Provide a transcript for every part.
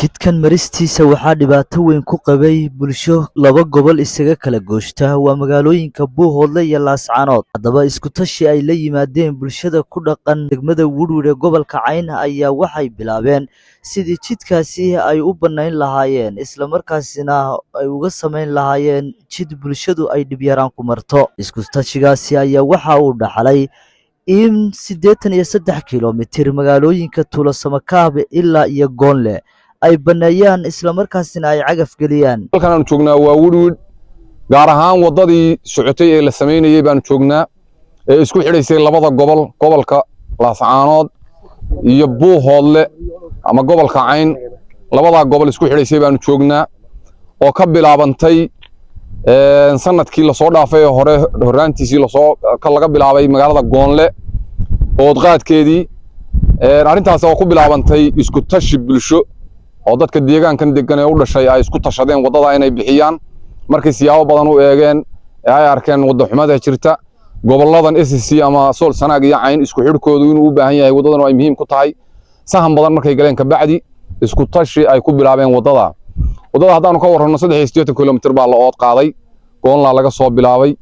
Jidkan maristiisa waxaa dhibaato weyn ku qabay bulsho laba gobol isaga kala gooshta, waa magaalooyinka Buuhoodle iyo Laascaanood. Haddaba, isku tashi ay la yimaadeen bulshada ku dhaqan degmada Werwer ee gobolka Cayn ayaa waxay bilaabeen sidii jidkaasi ay u bannayn lahaayeen, islamarkaasina ay uga samayn lahaayeen jid bulshadu ay dhibyaraan ku marto. Isku tashigaasi ayaa waxa uu dhaxlay in 83 kilomitir magaalooyinka Tuulo Samakaab ilaa iyo Goonle ay banneeyaan, islamarkaasina ay cagaf geliyaan. Halkan aanu joognaa waa Werwidh, gaar ahaan waddadii socotay ee la samaynayey baanu joognaa, ee isku xidhaysay labada gobol, gobolka Laascaanood iyo Buuhoodle ama gobolka Cayn. Labadaa gobol isku xidhaysay baanu joognaa, oo ka bilaabantay sanadkii lasoo dhaafay ee hore horraantiisii, lasoo ka laga bilaabay magaalada Goonle oodqaadkeedii. Arrintaas oo ku bilaabantay isku tashi bulsho oo dadka deegaankan degan ee u dhashay ay isku tashadeen waddada inay bixiyaan, markay siyaabo badan u eegeen ee ay arkeen waddo xumada jirta gobolladan SSC ama Sool, Sanaag iyo Cayn, isku xidhkoodu inuu u baahan yahay waddadan oo ay muhiim ku tahay. Sahan badan markay galeen kabacdi, isku tashi ay ku bilaabeen waddada. Waddada haddaanu ka warranno, 83 kilomitir baa la ood qaaday. Goonlaa laga soo bilaabay,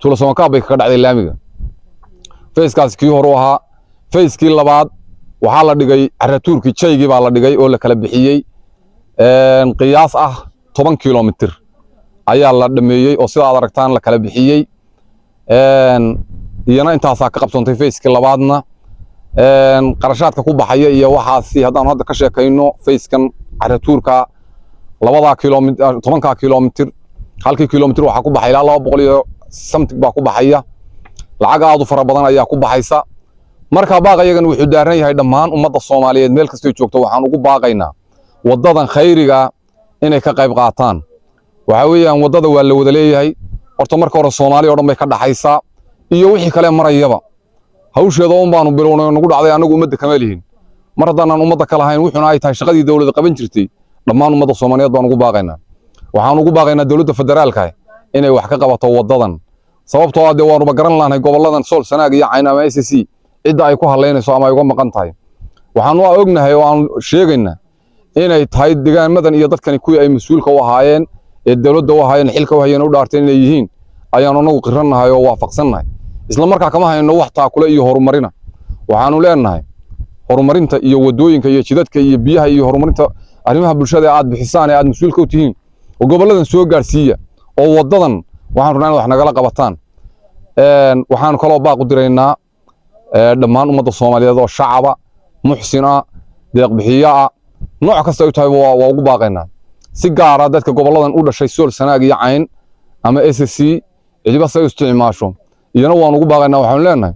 Tuulo Samakaab bay kaga dhacday laamiga. Phase-kaasi kii horu ahaa. Phase-kii labaad waxaa la dhigay caratuurkii, jaygii baa la dhigay oo la kala bixiyey. Qiyaas ah 10 kilomitir ayaa la dhameeyey oo sida aad aragtaan la kala bixiyey. Iyana intaasaa ka qabsoontay phase-kii labaadna. Qarashaadka ku baxaya iyo waxaasi haddaanu hadda ka sheekayno, phase-kan caratuurka labadaa kilomitir, 10-kaa kilomitir, halkii kilomitir waxaa ku baxay ilaa 200 iyo something baa ku baxaya. Lacag aad u fara badan ayaa ku baxaysa. Marka baaqayagan wuxuu daaran yahay dhammaan ummadda Soomaaliyeed meel kastay joogto waxaan ugu baaqaynaa waddadan khayriga inay ka qayb qaataan. Waxa weeyaan, waddada waa la wada leeyahay. Horta marka hore Soomaaliya oo dhan bay ka dhaxaysaa iyo wixii kale marayaba. Hawsheeda un baanu bilownay oo nagu dhacday. Annagu ummadda kama lihin. Mar haddaanaan ummadda ka lahayn, wuxuuna ay tahay shaqadii dowladda qaban jirtay, dhammaan ummadda Soomaaliyeed baan ugu baaqaynaa. Waxaan ugu baaqaynaa dowladda federaalka inay wax ka qabato waddadan, sababtoo ah dee waanuba garan lahanay gobolladan Sool, Sanaag iyo Cayn ama SSC cidda ay ku halaynayso ama ay uga maqan tahay. Waxaanu ognahay oo aanu sheegaynaa inay tahay deegaamadan iyo dadkani kuwii ay mas-uulka u ahaayeen ee dowladda u ahaayeen, xilka u hayeen, u dhaarteen inay yihiin ayaanu anagu qirannahay oo waafaqsannahay. Isla markaa kama hayno wax taakule iyo horumarina. Waxaanu leenahay, horumarinta iyo waddooyinka iyo jidadka iyo biyaha iyo horumarinta arrimaha bulshada ee aad bixisaan ee aad mas-uulka u tihiin oo gobolladan soo gaarsiiya, oo waddadan waxaan rabnaa inaad wax nagala qabataan. Waxaanu kaloo baaq u diraynaa dhammaan ummadda Soomaaliyeed oo shacaba, muxsin ah, deeq bixiyo ah, nooc kasta ay tahay waa ugu baaqaynaa. Si gaara dadka gobolladan u dhashay, Sool, Sanaag iyo Cayn ama SSC, cidiba say u isticmaasho, iyana waan ugu baaqaynaa. Waxaanu leenahay,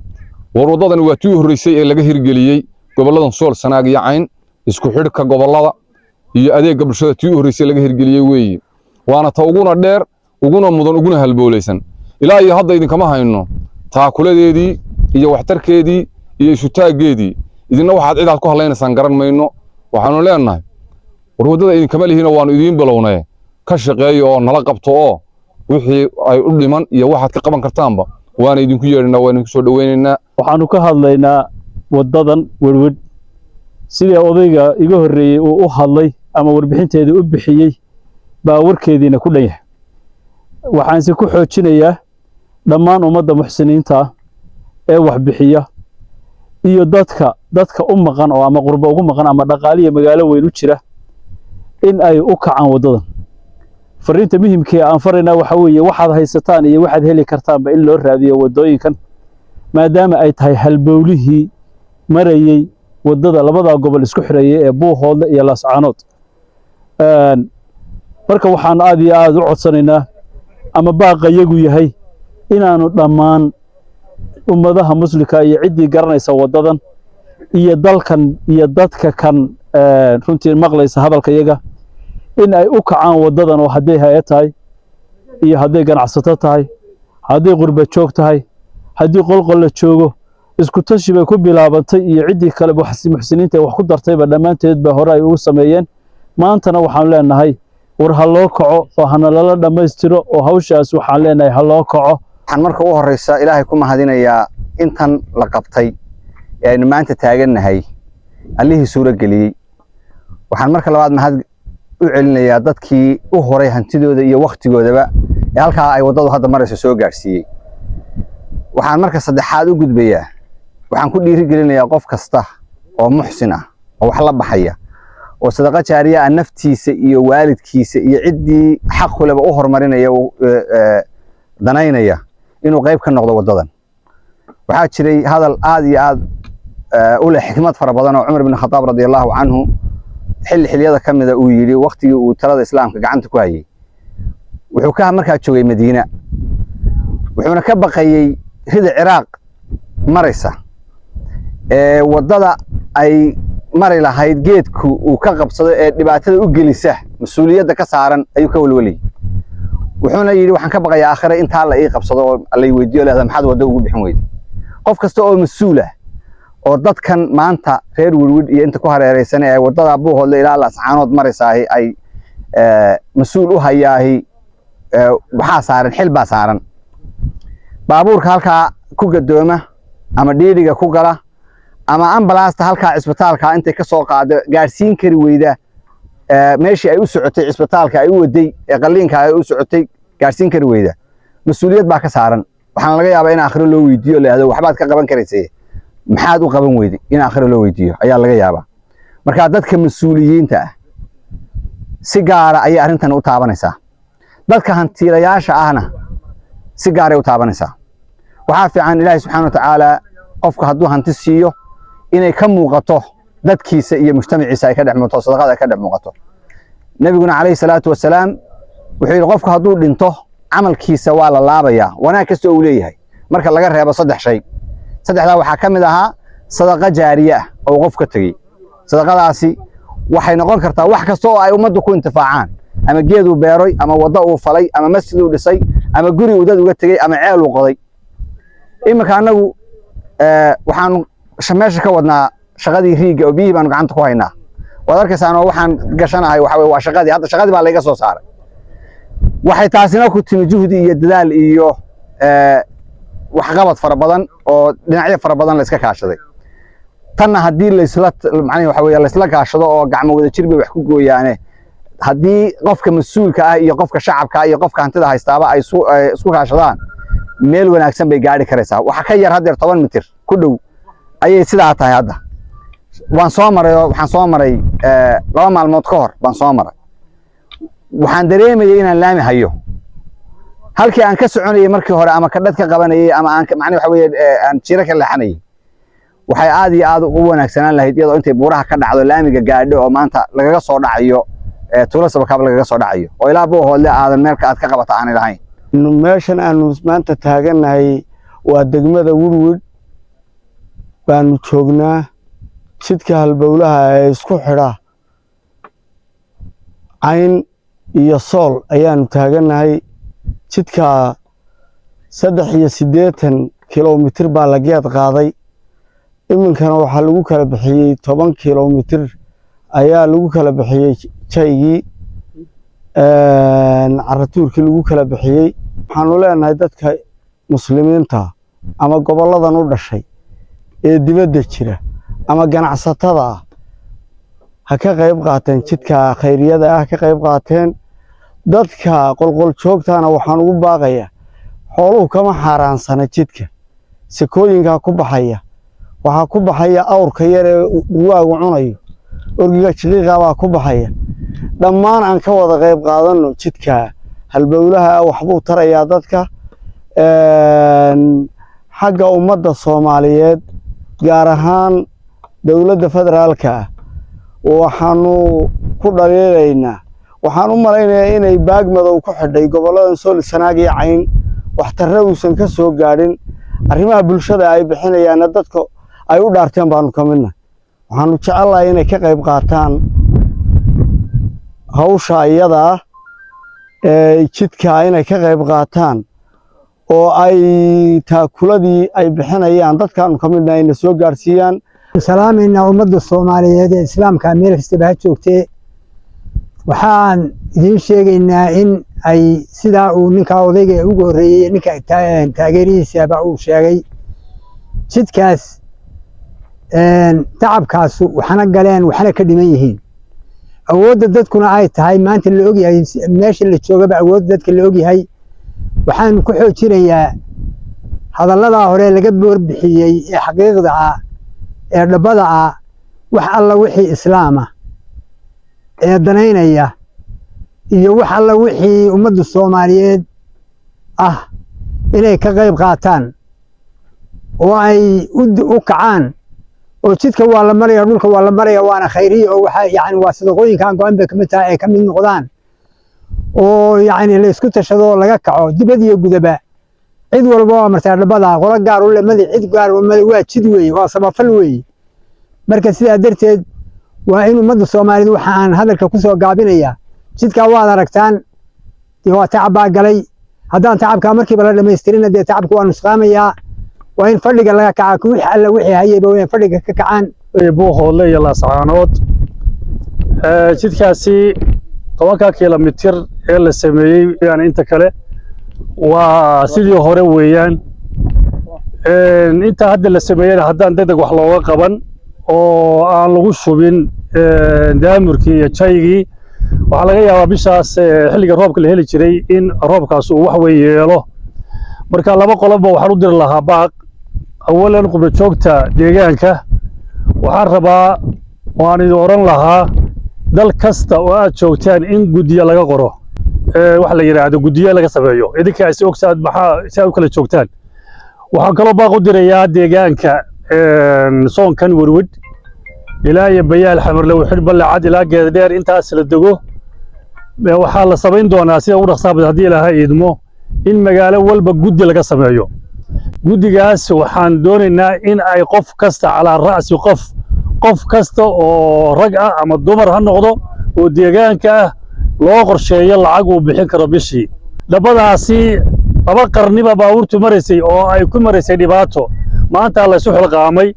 war waddadani waa tii u horreysay ee laga hirgeliyey gobolladan Sool, Sanaag iyo Cayn. Isku xidhka gobollada iyo adeegga bulshada tii u horreysay laga hirgeliyey weeye, waana ta uguna dheer, uguna mudan, uguna halboolaysan. Ilaa iyo hadda idinkama hayno taakuladeedii iyo waxtarkeedii iyo isutaaggeedii. Idinna waxaad cidaad ku hadlaynaysaan garan mayno. Waxaanu leenahay, war waddada idinkama lihiino, waanu idiin bilownay, ka shaqeeya oo nala qabto, oo wixii ay u dhiman iyo waxaad ka qaban kartaanba waana idinku yeedhanaa, waan idinku soo dhoweynaynaa. Waxaanu ka hadlaynaa waddadan Werwidh. Sidii odayga iga horreeyey uu u hadlay ama warbixinteedii u bixiyey baa warkeediina ku dhan yahay. Waxaanse ku xoojinayaa dhammaan ummadda muxsiniinta ah ee waxbixiya iyo dadka u maqan oo ama qurbo ugu maqan ama dhaqaaliya magaalo weyn u jira in ay u kacaan waddadan. Fariinta muhimka ee aan faraynaa waxaa weeye, waxaad haysataan iyo waxaad heli kartaanba in loo raadiyo waddooyinkan, maadaama ay tahay halbowlihii marayey waddada labada gobol isku xirayay ee Buuhoodle iyo Laascaanood. Marka waxaan aad iyo aad u codsanaynaa ama baaqayagu yahay inaanu dhammaan ummadaha muslimka iyo ciddii garanaysa waddadan iyo dalkan iyo dadka kan runtii maqlaysa hadalka iyaga in ay u kacaan waddadan, oo hadday hay-ad tahay iyo hadday ganacsato tahay, hadday qurba joog tahay, haddii qolqol la joogo, isku tashi bay ku bilaabantay iyo ciddii kale muxsiniinta wax ku dartayba dhammaanteed ba hore ay ugu sameeyeen. Maantana waxaan leenahay, war ha loo kaco oo hana lala dhammaystiro, oo hawshaas waxaan leenahay ha loo kaco. Waxaan marka u horeysa Ilaahay ku mahadinayaa intan la qabtay ee aynu maanta taagannahay, Allihii suuro geliyey. Waxaan marka labaad mahad u celinayaa dadkii u horay hantidooda iyo wakhtigoodaba ee halkaa ay waddadu hadda marayso soo gaadhsiiyey. Waxaan marka saddexaad u gudbayaa, waxaan ku dhiirigelinayaa qof kasta oo muxsin ah oo wax la baxaya oo sadaqa jaariya ah, naftiisa iyo waalidkiisa iyo ciddii xaq kuleba u horumarinaya, danaynaya inuu qayb ka noqdo waddadan. Waxaa jiray hadal aad iyo aad u leh xikmad fara badan oo Cumar bin Khataab رضي الله عنه xilli xilliyada ka mida uu yidhi, waqtigii uu talada Islaamka gacanta ku hayay. Wuxuu ka markaa joogay Madiina, wuxuuna ka baqayey rida Ciraaq maraysa ee waddada ay mari lahayd geedku uu ka qabsado ee dhibaatada u gelisa. Mas-uuliyadda ka saaran ayuu ka welwelayay, wuxuuna yidhi: "Waxaan ka baqayaa aakhire intaa la ii qabsado oo lay weydiiyo, leedahay maxaad waddo ugu bixin weyday?" Qof kasta oo mas-uul ah oo dadkan maanta reer Werwid iyo inta ku hareeraysan ee waddada Buuhoodle ilaa Laascaanood maraysaahi ay mas-uul u hayaahi, waxaa saaran xil baa saaran. Baabuurka halkaa ku gadooma ama dhiidhiga ku gala ama ambalaasta halkaa cisbitaalka intay ka soo qaado gaadhsiin kari weyda meeshii ay u socotay, cisbitaalka ay u waday ee qalliinka ay u socotay gaadhsiin kari weyda, mas-uuliyad baa ka saaran. Waxaana laga yaabaa in aakhiro loo weydiiyo, la yidhahdo: "Waxbaad ka qaban karaysay, maxaad u qaban weyday?" In aakhiro loo weydiiyo ayaa laga yaabaa. Marka dadka mas-uuliyiinta ah si gaara ayay arrintan u taabanaysaa, dadka hantiilayaasha ahna si gaaray u taabanaysaa. Waxaa fiican Ilaahay subxaana wa tacaala qofku hadduu hanti siiyo inay ka muuqato dadkiisa iyo mujtamaciisa, ay ka dhex muuqato sadaqada, ay ka dhex muuqato. Nabiguna calayhi salaatu wasalaam wuxuu yidhi: "Qofku hadduu dhinto, camalkiisa waa la laabayaa, wanaag kasta uu leeyahay, marka laga reebo saddex shay." Saddexdaa waxaa ka mid ahaa sadaqa jaariye ah oo qof ka tegey. Sadaqadaasi waxay noqon kartaa wax kasta oo ay ummaddu ku intifaacaan, ama geed uu beeroy, ama waddo uu falay, ama masjid uu dhisay, ama guri uu dad uga tegey, ama ceel uu qoday. Iminka annagu waxaanu meesha ka wadnaa shaqadii riigga oo biyihii baanu gacanta ku haynaa. Waad arkaysaan oo waxaan gashanahay waxa weye waa shaqadii. Hadda shaqadii baa layga soo saaray. Waxay taasina ku timi juhdi iyo dadaal iyo waxqabad fara badan oo dhinacyo fara badan la iska kaashaday. Tanna haddii laysla, macnaheedu waxa weeye, laysla kaashado oo gacmo wada jir bay wax ku gooyaane, haddii qofka mas-uulka ah iyo qofka shacabka ah iyo qofka hantida haystaaba ay isku kaashadaan, meel wanaagsan bay gaadhi karaysaa. Waxa ka yar haddeer 10 mitir ku dhow ayay sidaa tahay. Hadda waan soo maray oo waxaan soo maray 2 maalmood ka hor baan soo maray. Waxaan dareemayay inaan laami hayo halkii aan ka soconayay markii hore ama kadhad ka qabanayay ama aan macnaha waxa weeye aan jiro ka leexanayay. Waxay aad iyo aad u wanaagsanaan lahayd iyadoo intay buuraha ka dhacdo laamiga gaadho oo maanta lagaga soo dhacayo tuulo Sabakaab lagaga soo dhacayo oo ilaa Buuhoodle aadan meelka aad ka qabata aanay lahayn. Meeshan aanu maanta taagannahay waa degmada Werwid baanu joognaa. Jidka halbowlaha ee isku xidha Cayn iyo Sool ayaanu taagannahay. Jidka 83 kilomitir baa la geed qaaday. Iminkana waxaa lagu kala bixiyey 10 kilomitir ayaa lagu kala bixiyey, jaygii caratuurkii lagu kala bixiyey. Waxaanu leenahay dadka muslimiinta ama gobolladan u dhashay ee dibadda jira ama ganacsatada ah ha ka qayb qaateen jidka khayriyada ah, ka qayb qaateen. Dadka qolqol joogtana waxaan ugu baaqayaa, xooluhu kama xaaraansana jidka. Sakooyinkaa ku baxaya, waxaa ku baxaya awrka yar ee dhurwaagu cunayo, orgiga jiqiiqa baa ku baxaya. Dhammaan aan ka wada qayb qaadanno jidka halbowlaha, waxbuu tarayaa dadka. Xagga ummadda Soomaaliyeed, gaar ahaan dowladda federaalka ah, waxaanu ku dhaliilaynaa, waxaan u malaynayaa inay baag madow ku xidhay gobolladan Sool, Sanaag iyo Cayn, waxtarre uusan ka soo gaadhin. Arrimaha bulshada ay bixinayaanna dadka ay u dhaarteen baanu ka midna. Waxaanu jecellahay inay ka qayb qaataan hawsha iyada ah ee jidka, inay ka qayb qaataan oo ay taakuladii ay bixinayaan dadkaanu ka midna ayna soo gaadhsiiyaan. Salaamaynaa ummadda Soomaaliyeed ee Islaamka meel kastaba ha joogtee. Waxaan idiin sheegaynaa in ay sidaa uu ninkaa odayga ee ugu horreeyey, ninka taageerihiisaba uu sheegay, jidkaas tacabkaasu waxna galeen, waxna ka dhiman yihiin. Awoodda dadkuna ay tahay maanta la ogyahay, meesha la joogaba awoodda dadka la ogyahay. Waxaan ku xoojinayaa hadalladaa hore laga boorbixiyey ee xaqiiqda ah ee dhabbada ah. Wax alla wixii Islaama ee danaynaya iyo wax alla wixii ummadda Soomaaliyeed ah inay ka qayb qaataan oo ay u kacaan, oo jidka waa la maraya, dhulka waa la maraya, waana khayriya, oo waxa yani waa sadaqooyinkan go'an bay kamid tahay, ay ka mid noqdaan, oo yacni la isku tashado oo laga kaco dibad iyo gudaba. Cid walba waa martaa dhabbada, qolo gaar u leh mali, cid gaar u mali, waa jid weeye, waa samafal weeye. Marka sidaa darteed waa in ummadda Soomaaliyeed, waxa aan hadalka ku soo gaabinayaa, jidkaa waad aragtaan, dee waa tacab baa galay. Haddaan tacabkaa markiiba la dhammaystirina, dee tacabku waa nusqaamayaa. Waa in fadhiga laga kacaa, wixii alla wixii hayayba waa in fadhiga ka kacaan. Buuhoodle iyo Laascaanood, jidkaasi 10-ka kilomitir ee la sameeyey, yani inta kale waa sidii hore weeyaan. Inta hadda la sameeyena, haddaan degdeg wax looga qaban oo aan lagu shubin daamurkii iyo jaygii, waxaa laga yaabaa bishaas xilliga roobka la heli jiray in roobkaas uu wax weyn yeelo. Marka laba qoloba waxaan u diri lahaa baaq. Awalan, qubra joogta deegaanka waxaan rabaa, waan idin odhan lahaa, dal kasta oo aad joogtaan in guddiyo laga qoro, waxa la yidhaahdo guddiyo laga sameeyo, idinka is ogsaad maxaa si aad u kala joogtaan. Waxaan kaloo baaq u dirayaa deegaanka soonkan Werwid ilaa iyo Bayaal, Xamarle, Wixidh, Ballacad ilaa Geeddheer, intaas la dego. Waxaa la samayn doonaa sida ugu dhaqsaha badan, haddii Ilaahay idmo, in magaalo walba guddi laga sameeyo. Guddigaas waxaan doonaynaa in ay qof kasta, calaa ra'si qof, qof kasta oo rag ah ama dumar ha noqdo oo deegaanka ah, loo qorsheeyo lacag uu bixin karo bishii. Dhabbadaasi 2 qarniba baabuurtu maraysay oo ay ku maraysay dhibaato. Maanta laysu xilqaamay.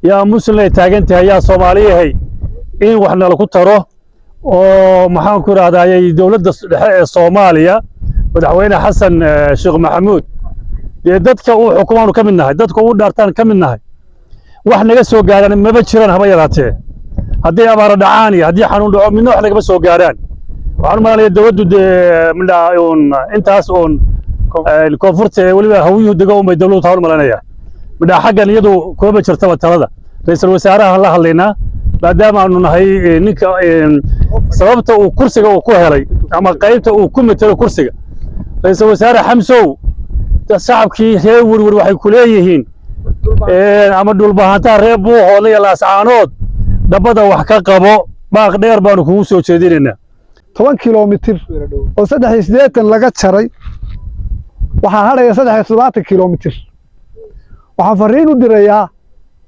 Yaa Muslim ay taagan tahay, yaa Soomaaliyahay, in wax nala ku taro oo, maxaan ku idhahdayay, dowladda dhexe ee Soomaaliya, Madaxweyne Xasan Sheekh Maxamuud, dee dadka uu xukumaanu ka mid nahay, dadka uu dhaartaan ka mid nahay. Wax naga soo gaaraan maba jiraan haba yaraatee. Hadday abaaro dhacaan iyo haddii xanuun dhaco, midna wax nagama soo gaaraan. Waxaan u malanaya dowladdu dee midhaa uun intaas uun koonfurta ee weliba Hawiyuhu dego unbay dowladdu taa u malanaya. Midhaa xaggan iyadu kumaba jirtaba talada. Ra'iisul wasaaraha la hadlaynaa, maadaama aanu nahay ninka sababta uu kursiga uu ku helay ama qaybta uu ku metelo kursiga. Ra'iisul Wasaare Xamsow, shacabkii reer Werwer waxay ku leeyihiin, ama Dhulbahantaha reer Buuhoodle iyo Laascaanood, dhabbada wax ka qabo. Baaq dheer baanu kugu soo jeedinaynaa. 10 kilomitir oo 83 laga jaray, waxaa hadhaya 73 kilomitir. Waxaan farriin u dirayaa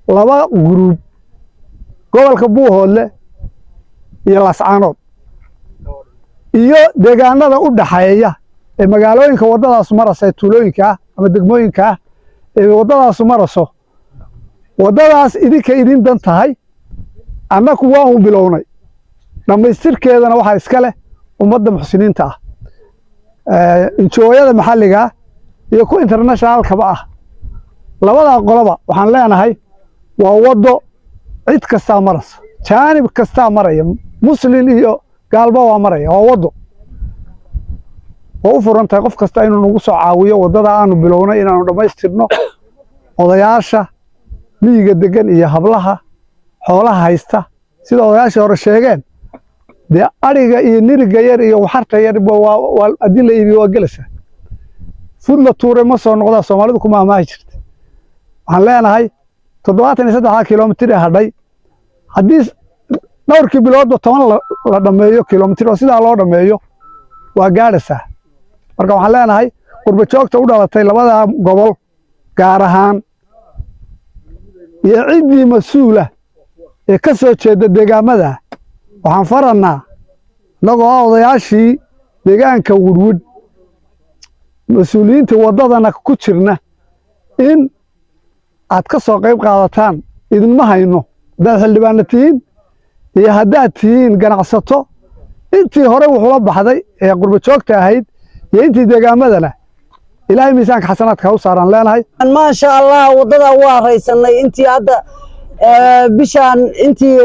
laba guruub, gobolka Buuhoodle iyo Laascaanood iyo deegaanada u dhaxeeya ee magaalooyinka waddadaasu maraysa, ee tuulooyinka ah ama degmooyinka ah ee waddadaasu marayso. Waddadaas idinka idin dan tahay, annaku waanu bilownay, dhammaystirkeedana waxaa iska leh ummadda muxsiniinta ah, NGO-yada maxalligaa iyo kuwa internationalkaba ah. Labadaa qoloba waxaan leenahay, waa waddo cid kastaa maraysa, jaanib kastaa maraya, Muslin iyo gaalba waa maraya. Waa waddo waa u furan tahay qof kasta inuu nagu soo caawiyo waddada aanu bilownay inaanu dhammaystirno. Odayaasha miyiga degan iyo hablaha xoolaha haysta, sida odayaashii hore sheegeen, dee adhiga iyo niriga yar iyo waxarta yarba waa haddii la iibiyo waa gelaysaa. Fud la tuure ma soo noqdaa, Soomaalidu ku maahmaahi jirta. Waxaan leenahay 73-da kilomitir ee hadhay, haddii dhowrkii biloodba 10 la dhammeeyo kilomitir oo sidaa loo dhammeeyo, waa gaadhaysaa. Marka waxaan leenahay qurba joogta u dhalatay labada gobol gaar ahaan iyo ciddii mas-uula ee ka soo jeeda deegaamada, waxaan farannaa, innagoo ah odayaashii deegaanka Werwidh, mas-uuliyiinta waddadana ku jirna, in aad ka soo qayb qaadataan. Idinma hayno haddaad xildhibaana tihiin iyo haddaad tihiin ganacsato. Intii hore wuxuula baxday ee qurba joogta ahayd iyo intii deegaamadana, Ilaahay miisaanka xasanaadka ha u saaraan leenahay. Maasha Allah, waddada waa raysanay. Intii hadda bishaan intii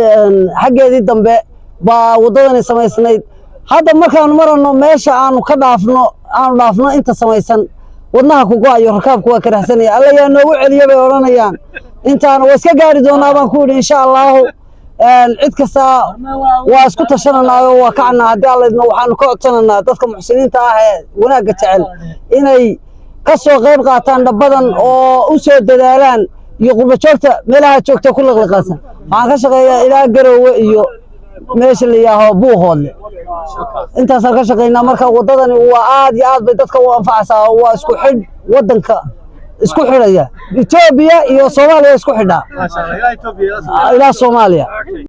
xaggeedii dambe Baa waddadani samaysnayd. Hadda markaanu marano meesha aanu ka dhaafno, aanu dhaafno inta samaysan, wadnaha ku go'ayo, rakaabku waa karaxsanaya. Alla yaa noogu celiya bay odhanayaan. Intaana waa iska gaari doonaa baan ku yidhi, insha Allahu. Cid kasta waa isku tashananaa oo waa kacnaa haddii Alla idmo. Waxaanu ka codsananaa dadka muxsiniinta ah ee wanaagga jecel inay ka soo qayb qaataan dhabbadan oo u soo dadaalaan, iyo qurba joogta meelaha joogta ku liqliqasan. Waxaan ka shaqeeyaa ilaa Garoowe iyo meesha la yidhaaho Buuhoodle, intaasaan ka shaqeynaa. Marka waddadani waa aad iyo aad bay dadka u anfacaysaa oo waa isku xidh waddanka isku xidhaya, Etoobiya iyo Soomaaliya isku xidhaa ilaa Soomaaliya.